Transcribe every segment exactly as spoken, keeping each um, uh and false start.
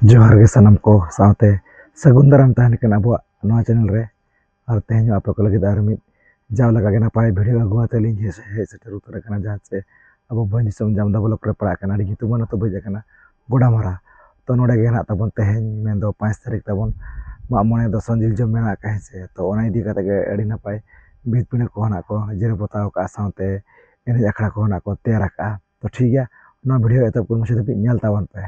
ᱡᱚᱦᱟᱨ ᱜᱮ ᱥᱟᱱᱟᱢ ᱠᱚ ᱥᱟᱶᱛᱮ ᱥᱟᱹᱜᱩᱱ ᱫᱟᱨᱟᱢ ᱛᱟᱦᱮᱱ ᱠᱟᱱᱟ ᱟᱵᱚᱣᱟᱜ ᱱᱚᱣᱟ ᱪᱮᱱᱮᱞ ᱨᱮ᱾ ᱟᱨ ᱛᱮᱦᱮᱧ ᱦᱚᱸ ᱟᱯᱮ ᱠᱚ ᱞᱟᱹᱜᱤᱫ ᱟᱨ ᱢᱤᱫ ᱡᱟᱣ ᱞᱮᱠᱟ ᱜᱮ ᱱᱟᱯᱟᱭ ᱵᱷᱤᱰᱤᱭᱳ ᱟᱹᱜᱩ ᱟᱛᱮ ᱞᱤᱧ ᱦᱮᱡ ᱦᱮᱡ ᱥᱮᱴᱮᱨ ᱩᱛᱟᱹᱨ ᱟᱠᱟᱱᱟ, ᱡᱟᱦᱟᱸ ᱪᱮ ᱟᱵᱚ ᱵᱷᱚᱸᱡᱽ ᱫᱤᱥᱚᱢ ᱡᱟᱢᱫᱟ ᱵᱞᱚᱠ ᱨᱮ ᱯᱟᱲᱟᱜ ᱠᱟᱱᱟ, ᱟᱹᱰᱤ ᱧᱩᱛᱩᱢᱟᱱ ᱟᱹᱛᱩ ᱵᱟᱹᱡ ᱟᱠᱟᱱᱟ ᱜᱚᱰᱟᱢᱟᱨᱟ᱾ ᱛᱚ ᱱᱚᱰᱮ ᱜᱮ ᱦᱮᱱᱟᱜ ᱛᱟᱵᱚᱱ ᱛᱮᱦᱮᱧ, ᱢᱮᱱᱫᱚ ᱯᱟᱸᱪ ᱛᱟᱹᱨᱤᱠᱷ ᱛᱟᱵᱚᱱ ᱢᱟᱜ ᱢᱚᱬᱮ ᱫᱚ ᱥᱚᱝᱡᱤᱞ ᱡᱚᱢ ᱢᱮᱱᱟᱜ ᱟᱠᱟᱫ, ᱦᱮᱸ ᱥᱮ? ᱛᱚ ᱚᱱᱟ ᱤᱫᱤ ᱠᱟᱛᱮ ᱜᱮ ᱟᱹᱰᱤ ᱱᱟᱯᱟᱭ ᱵᱷᱤᱛ ᱯᱤᱸᱰᱟᱹ ᱠᱚ ᱦᱮᱱᱟᱜ ᱠᱚ ᱡᱮᱨᱮᱲ ᱯᱚᱛᱟᱣ ᱟᱠᱟᱫᱼᱟ, ᱥᱟᱶᱛᱮ ᱮᱱᱮᱡ ᱟᱠᱷᱲᱟ ᱠᱚ ᱦᱮᱱᱟᱜ ᱠᱚ ᱛᱮᱭᱟᱨ ᱟᱠᱟᱫᱼᱟ᱾ ᱛᱚ ᱴᱷᱤᱠ ᱜᱮᱭᱟ, ᱱᱚᱣᱟ ᱵᱷᱤᱰᱤᱭᱳ ᱮᱛᱚᱦᱚᱵ ᱠᱷᱚᱱ ᱢᱩᱪᱟᱹᱫ ᱫᱷᱟᱹᱵᱤᱡ ᱧᱮᱞ ᱛᱟᱵᱚᱱ ᱯᱮ᱾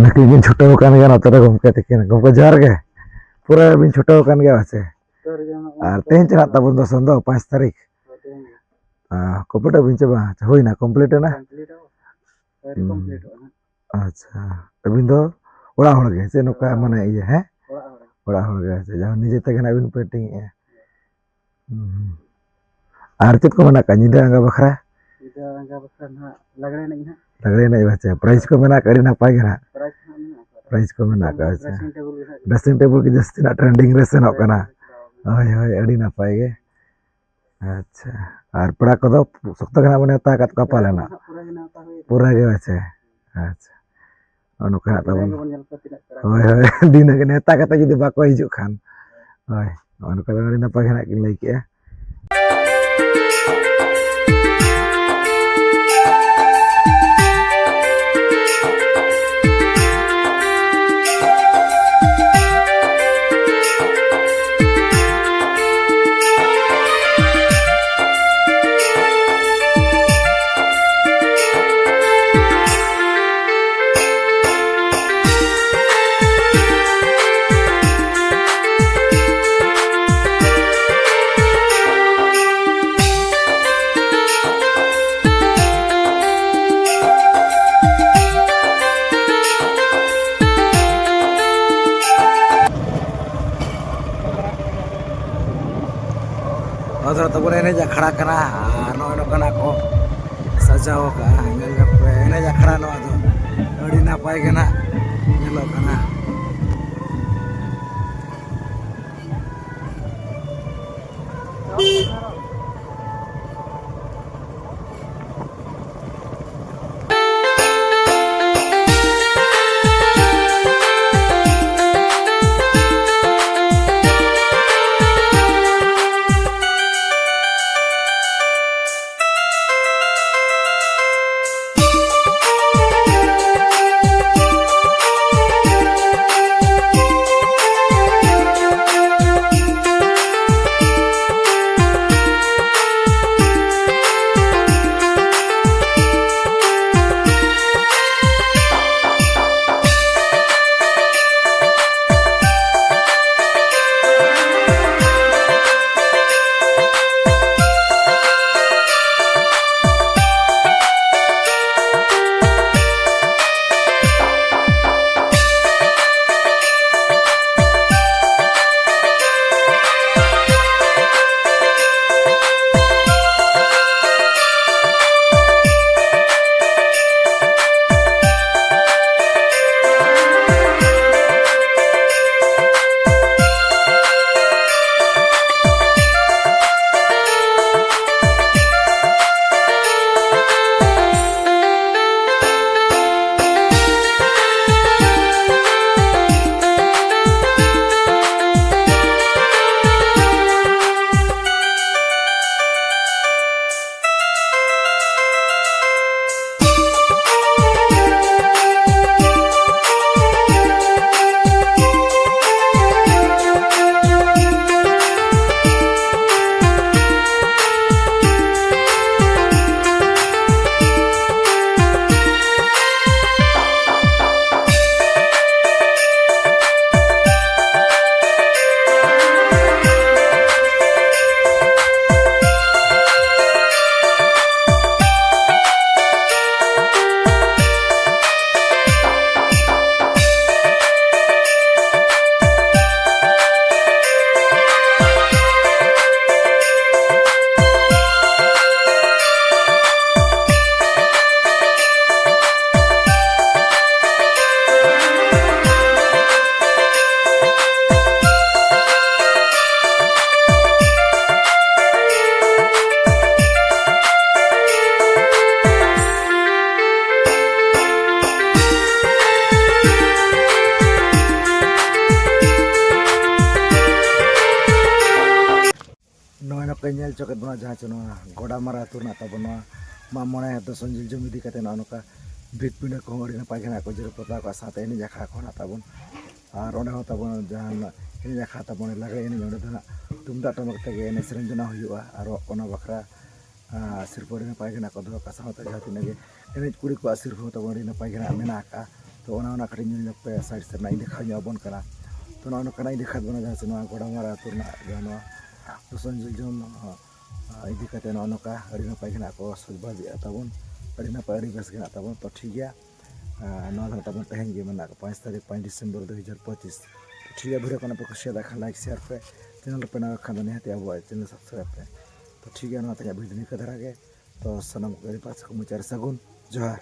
ᱱᱩᱠᱤᱱ ᱠᱤᱱ ᱪᱷᱩᱴᱟᱹᱣ ᱟᱠᱟᱱ ᱜᱮᱭᱟ ᱱᱚᱛᱮ ᱨᱮ ᱜᱚᱢᱠᱮ ᱛᱟᱹᱠᱤᱱ᱾ ᱜᱚᱢᱠᱮ ᱡᱚᱦᱟᱨ ᱜᱮ᱾ ᱯᱩᱨᱟᱹ ᱵᱤᱱ ᱪᱷᱩᱴᱟᱹᱣ ᱟᱠᱟᱱ ᱜᱮᱭᱟ ᱥᱮ? ᱟᱨ ᱛᱮᱦᱮᱧ ᱪᱟᱞᱟᱜ ᱛᱟᱵᱚᱱ ᱫᱚ ᱥᱮᱱ ᱫᱚ ᱯᱟᱸᱪ ᱛᱟᱹᱨᱤᱠᱷ᱾ ᱠᱚᱢᱯᱞᱤᱴ ᱟᱵᱤᱱ ᱪᱮ ᱵᱟᱝ? ᱟᱪᱪᱷᱟ, ᱦᱩᱭᱱᱟ, ᱠᱚᱢᱯᱞᱤᱴ ᱮᱱᱟ? ᱦᱩᱸ᱾ ᱟᱪᱪᱷᱟ, ᱟᱹᱵᱤᱱ ᱫᱚ ᱚᱲᱟᱜ ᱦᱚᱲ ᱜᱮ ᱥᱮ ᱱᱚᱝᱠᱟ ᱢᱟᱱᱮ ᱤᱭᱟᱹ, ᱦᱮᱸ? ᱚᱲᱟᱜ ᱦᱚᱲ ᱜᱮ᱾ ᱟᱪᱪᱷᱟ, ᱡᱟᱦᱟᱸ ᱱᱤᱡᱮ ᱛᱮᱜᱮ ᱱᱟᱜ ᱵᱤᱱ ᱯᱮᱱᱴᱤᱝ ᱮᱜᱼᱟ᱾ ᱦᱩᱸ᱾ ᱟᱨ ᱪᱮᱫ ᱠᱚ ᱢᱮᱱᱟᱜ ᱠᱟᱜᱼᱟ ᱧᱤᱫᱟᱹ ᱟᱸᱜᱟ ᱵᱟᱠᱷᱨᱟ? ᱧᱤᱫᱟᱹ ᱟᱸᱜᱟ ᱵᱟᱠᱷᱨᱟ ᱱᱟᱦᱟᱜ ᱞᱟᱜᱽᱲᱮ ᱮᱱᱮᱡ ᱱᱟᱦᱟᱜ᱾ ᱞᱟᱜᱽᱲᱮ ᱮᱱᱮᱡ, ᱟᱪᱪᱷᱟ, ᱯᱨᱟᱭᱤᱡᱽ ᱠᱚ ᱢᱮᱱᱟᱜ ᱠᱟᱜᱼᱟ, ᱟᱹᱰᱤ ᱱᱟᱯᱟᱭ ᱜᱮ ᱱᱟᱦᱟᱜ᱾ ᱯᱨᱟᱭᱤᱡᱽ ᱠᱚ ᱢᱮᱱᱟᱜ ᱠᱟᱜᱼᱟ᱾ ᱯᱨᱟᱭᱤᱡᱽ ᱠᱚ ᱢᱮᱱᱟᱜ ᱠᱟᱜᱼᱟ, ᱟᱪᱪᱷᱟ᱾ ᱰᱨᱮᱥᱤᱝ ᱴᱮᱵᱩᱞ ᱜᱮ ᱡᱟᱹᱥᱛᱤ ᱱᱟᱜ ᱴᱨᱮᱱᱰᱤᱝ ᱨᱮ ᱥᱮᱱᱚᱜ ᱠᱟᱱᱟ᱾ ᱦᱳᱭ, ᱦᱳᱭ, ᱟᱹᱰᱤ ᱱᱟᱯᱟᱭ ᱜᱮ᱾ ᱟᱪᱪᱷᱟ, ᱟᱨ ᱯᱮᱲᱟ ᱠᱚᱫᱚ ᱥᱚᱠᱛᱚ ᱜᱮ ᱱᱟᱜ ᱵᱚᱱ ᱱᱮᱣᱛᱟ ᱟᱠᱟᱫ ᱠᱚᱣᱟ ᱯᱟᱞᱮ ᱱᱟᱜ? ᱯᱩᱨᱟᱹ ᱜᱮ ᱱᱮᱣᱛᱟ ᱦᱩᱭ ᱟᱠᱟᱱᱟ᱾ ᱯᱩᱨᱟᱹ ᱜᱮ, ᱟᱪᱪᱷᱟ, ᱟᱪᱪᱷᱟ᱾ ᱱᱚᱜᱼᱚ ᱱᱚᱝᱠᱟ ᱦᱟᱸᱜ ᱛᱟᱵᱚᱱ᱾ ᱦᱳᱭ, ᱦᱳᱭ, ᱫᱤᱱᱟᱹᱜ ᱜᱮ ᱱᱮᱣᱛᱟ ᱠᱟᱛᱮ ᱡᱩᱫᱤ ᱵᱟᱠᱚ ᱦᱤᱡᱩᱜ ᱠᱷᱟᱱ᱾ ᱦᱳᱭ, ᱱᱚᱜᱼᱚ ᱱᱚᱝᱠᱟ ᱫᱚ ᱟᱹᱰᱤ ᱱᱟᱯᱟᱭ ᱜᱮ ᱦᱟᱸᱜ ᱠᱤᱱ ᱞᱟᱹᱭ ᱠᱮᱜᱼᱟ᱾ ᱱᱚᱣᱟ ᱫᱚ ᱛᱟᱵᱚᱱ ᱮᱱᱮᱡ ᱟᱠᱷᱲᱟ ᱠᱟᱱᱟ᱾ ᱟᱨ ᱱᱚᱜᱼᱚᱭ ᱱᱚᱝᱠᱟᱱᱟᱜ ᱠᱚ ᱥᱟᱡᱟᱣ ᱟᱠᱟᱫᱼᱟ, ᱧᱮᱞ ᱧᱚᱜ ᱯᱮ᱾ ᱮᱱᱮᱡ ᱟᱠᱷᱲᱟ ᱱᱚᱣᱟ ᱫᱚ ᱟᱹᱰᱤ ᱱᱟᱯᱟᱭ ᱜᱮ ᱱᱟᱜ ᱧᱮᱞᱚᱜ ᱠᱟᱱᱟ᱾ ᱪᱚᱠᱮᱫ ᱵᱚᱱᱟ, ᱡᱟᱦᱟᱸ ᱪᱮ ᱱᱚᱣᱟ ᱜᱚᱰᱟᱢᱟᱨᱟ ᱟᱹᱛᱩ ᱨᱮᱱᱟᱜ ᱛᱟᱵᱚᱱ ᱱᱚᱣᱟ ᱢᱟᱜ ᱢᱚᱬᱮ ᱫᱚᱥᱚᱱ ᱡᱤᱞ ᱡᱚᱢ ᱤᱫᱤ ᱠᱟᱛᱮ ᱱᱚᱜᱼᱚ ᱱᱚᱝᱠᱟ ᱵᱷᱤᱛ ᱯᱤᱸᱰᱟᱹ ᱠᱚᱦᱚᱸ ᱟᱹᱰᱤ ᱱᱟᱯᱟᱭ ᱜᱮ ᱱᱟᱜ ᱠᱚ ᱡᱮᱨᱮᱲ ᱯᱚᱛᱟᱣ ᱠᱟᱜᱼᱟ, ᱥᱟᱶᱛᱮ ᱮᱱᱮᱡ ᱟᱠᱷᱲᱟ ᱠᱚ ᱦᱮᱱᱟᱜ ᱛᱟᱵᱚᱱ᱾ ᱟᱨ ᱚᱸᱰᱮ ᱦᱚᱸ ᱛᱟᱵᱚᱱ ᱡᱟᱦᱟᱸ ᱮᱱᱮᱡ ᱟᱠᱷᱲᱟ ᱛᱟᱵᱚᱱ ᱞᱟᱜᱽᱲᱮ ᱮᱱᱮᱡ, ᱚᱸᱰᱮ ᱫᱚ ᱱᱟᱜ ᱛᱩᱢᱫᱟᱜ ᱴᱟᱢᱟᱠ ᱛᱮᱜᱮ ᱮᱱᱮᱡ ᱥᱮᱨᱮᱧ ᱫᱚ ᱱᱟᱜ ᱦᱩᱭᱩᱜᱼᱟ᱾ ᱟᱨ ᱚᱱᱟ ᱵᱟᱠᱷᱨᱟ ᱟᱨ ᱥᱤᱨᱯᱟᱹ ᱟᱹᱰᱤ ᱱᱟᱯᱟᱭ ᱜᱮ ᱱᱟᱜ ᱠᱚ ᱫᱚᱦᱚ ᱠᱟᱜᱼᱟ, ᱥᱟᱶᱛᱮ ᱡᱟᱦᱟᱸ ᱛᱤᱱᱟᱹᱜ ᱜᱮ ᱮᱱᱮᱡ ᱠᱩᱲᱤ ᱠᱚᱣᱟᱜ ᱥᱤᱨᱯᱟᱹ ᱦᱚᱸ ᱛᱟᱵᱚᱱ ᱟᱹᱰᱤ ᱱᱟᱯᱟᱭ ᱜᱮ ᱱᱟᱜ ᱢᱮᱱᱟᱜ ᱟᱠᱟᱫᱼᱟ᱾ ᱛᱚ ᱚᱱᱟ ᱚᱱᱟ ᱠᱟᱹᱴᱤᱡ ᱧᱮᱞ ᱧᱚᱜ ᱯᱮ, ᱥᱟᱭᱤᱰ ᱥᱮᱫ ᱨᱮᱱᱟᱜ ᱤᱧ ᱫᱮᱠᱷᱟᱣ ᱧᱚᱜ ᱟᱵᱚᱱ ᱠᱟᱱᱟ᱾ ᱛᱚ ᱱᱚᱜᱼᱚ ᱱᱚᱝᱠᱟᱱᱟᱜ ᱤᱧ ᱫᱮᱠᱷᱟᱣ ᱵᱚᱱᱟ, ᱡᱟᱦᱟᱸ ᱥᱮ ᱱᱚᱣᱟ ᱜᱚᱰᱟᱢᱟᱨᱟ ᱟᱹᱛᱩ ᱨᱮᱱᱟᱜ ᱡᱟᱦᱟᱸ ᱱᱚᱣᱟ ᱫᱚᱥᱚᱱ ᱡᱤᱞ ᱡᱚᱢ ᱤᱫᱤ ᱠᱟᱛᱮ ᱱᱚᱜᱼᱚ ᱱᱚᱝᱠᱟ ᱟᱹᱰᱤ ᱱᱟᱯᱟᱭ ᱜᱮ ᱱᱟᱜ ᱠᱚ ᱥᱟᱡᱽᱵᱟᱡᱽ ᱮᱫᱼᱟ ᱛᱟᱵᱚᱱ, ᱟᱹᱰᱤ ᱱᱟᱯᱟᱭ ᱟᱹᱰᱤ ᱵᱮᱥ ᱜᱮ ᱱᱟᱜ ᱛᱟᱵᱚᱱ᱾ ᱛᱚ ᱴᱷᱤᱠ ᱜᱮᱭᱟ, ᱱᱚᱣᱟ ᱫᱚ ᱱᱟᱜ ᱛᱟᱵᱚᱱ ᱛᱮᱦᱮᱧ ᱜᱮ ᱢᱮᱱᱟᱜ ᱯᱟᱸᱪ ᱛᱟᱹᱨᱤᱠᱷ, ᱯᱟᱸᱪ ᱰᱤᱥᱮᱢᱵᱚᱨ ᱫᱩ ᱦᱟᱡᱟᱨ ᱯᱚᱸᱪᱤᱥ᱾ ᱛᱚ ᱴᱷᱤᱠ ᱜᱮᱭᱟ, ᱵᱷᱤᱰᱤᱭᱳ ᱠᱚ ᱱᱟᱯᱟᱭ ᱠᱩᱥᱤᱭᱟᱫᱟ ᱠᱷᱟᱱ ᱞᱟᱭᱤᱠ ᱥᱮᱭᱟᱨ ᱯᱮ, ᱪᱮᱱᱮᱞ ᱨᱮᱯᱮ ᱱᱟᱣᱟ ᱠᱷᱟᱱ ᱫᱚ ᱱᱤᱦᱟᱹᱛ ᱟᱵᱚᱣᱟᱜ ᱪᱮᱱᱮᱞ ᱥᱟᱵᱥᱠᱨᱟᱭᱤᱵ ᱯᱮ᱾ ᱛᱚ ᱴᱷᱤᱠ ᱜᱮᱭᱟ, ᱱᱚᱣᱟ ᱛᱮᱦᱮᱧᱟᱜ ᱵᱷᱤᱰᱤᱭᱳ ᱱᱤᱝᱠᱟᱹ ᱫᱷᱟᱨᱟ ᱜᱮ᱾ ᱛᱚ ᱥᱟᱱᱟᱢ ᱠᱚ ᱟᱹᱰᱤ ᱯᱟᱥᱮ ᱠᱚ ᱢᱩᱪᱟᱹᱫ ᱨᱮ ᱥᱟᱹᱜᱩᱱ ᱡᱚᱦᱟᱨ᱾